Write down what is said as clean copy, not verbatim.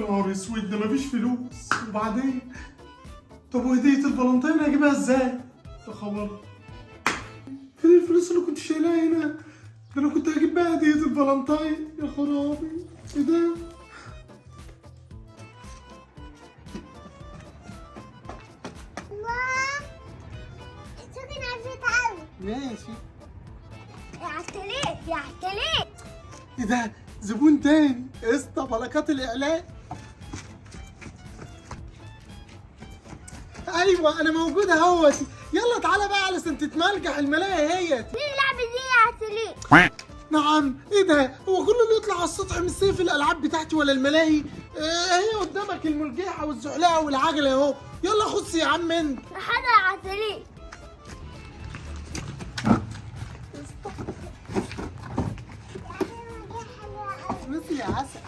نهار اسود، ده مفيش فلوس. وبعدين طب وهدية الفالنتين هجيبها ازاي؟ يا خبر، فين الفلوس اللي كنت شايلها هنا؟ ده انا كنت هجيب بقى هدية الفالنتين. يا خرابي، ايه ده؟ شكرا عفريت قوي. ماشي. يا عتليت يا عتليت. ايه ده؟ زبون تاني. قسطة بلاكات الاعلان. ايوه انا موجود اهوت. يلا تعالى بقى على سنة تتملجح الملاهي اهيت. مين اللعبة دي يا عتليت؟ نعم، ايه ده؟ هو كله اللي يطلع على السطح مش سيف الالعاب بتاعتي ولا الملاهي؟ اهي قدامك المرجحة والزحلقه والعجلة اهو. يلا خش يا عم انت. حاضر يا عتليت. بصي يا عسل.